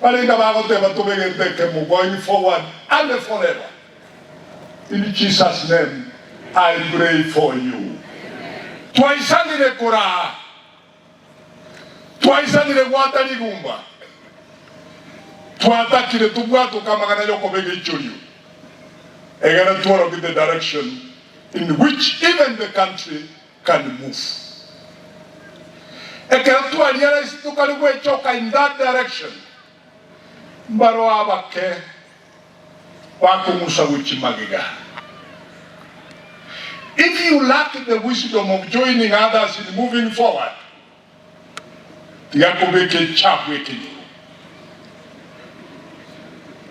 Barenge bagoteba tobe egento ekemo going forward and forever in Jesus name I pray for you. Twaisanire koraa, twaisanire gwata rigumba, twatakire tobwatoke amang'ana y'okobega ichorio, egere tworokie the direction in which even the country can move. Ekero twarealise tokari gwechoka in that direction, mbaro abake bakong'usa gochia magega. If you lack the wisdom of joining others in moving forward, tiga kobeka echabu ekenyoro.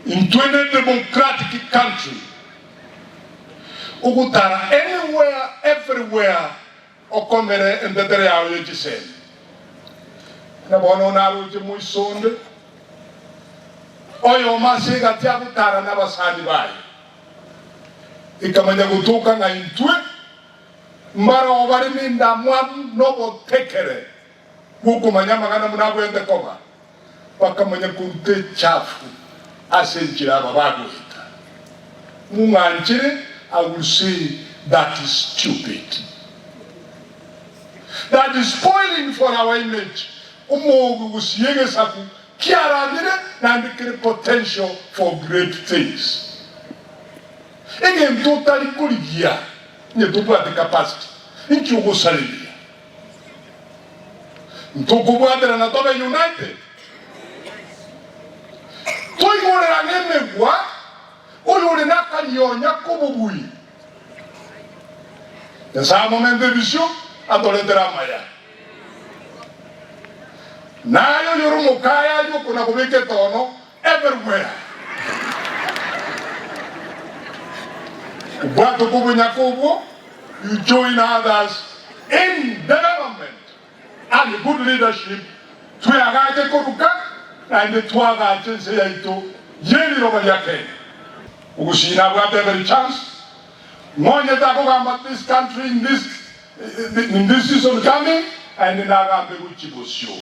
Intwe ne democratic country, ogotara anywhere everywhere okomere entetere yao ye chisemi. Buna bono naroche moisonde oyomo ase egati agotara nabasani baye, ekamanya gotoka ng'a intwe mbaroo bare nendamwamu nobotekere bw'okomanya amang'ana buna abwenerete koba, bakamanya koruta echafu ase enchera aba bagoeta. Mung'anchere, I will say that is stupid. That is spoiling for our image. Omogo gosiya egesaku kiaramire naende kere potential for great things. Egento otari korigia onye tobwate capacity, inki ogosareria? Ntokobwaterana tobe united, toigorerane emegwa, oyore nakarionya k'obobui. Nyasae amomente ebisio, atoretere amaya. Naye oyore omokaya aye okona-kobeka etono everywhere. Obwato bw'obonyaka obwo, you join others in development and good leadership, tweagache koruka naende twagache ense yaito y'eriroba ria Kenya. Ogusii nabwate every chance ng'onye takogamba this country in this in this season coming naende nagambe gochia bosio.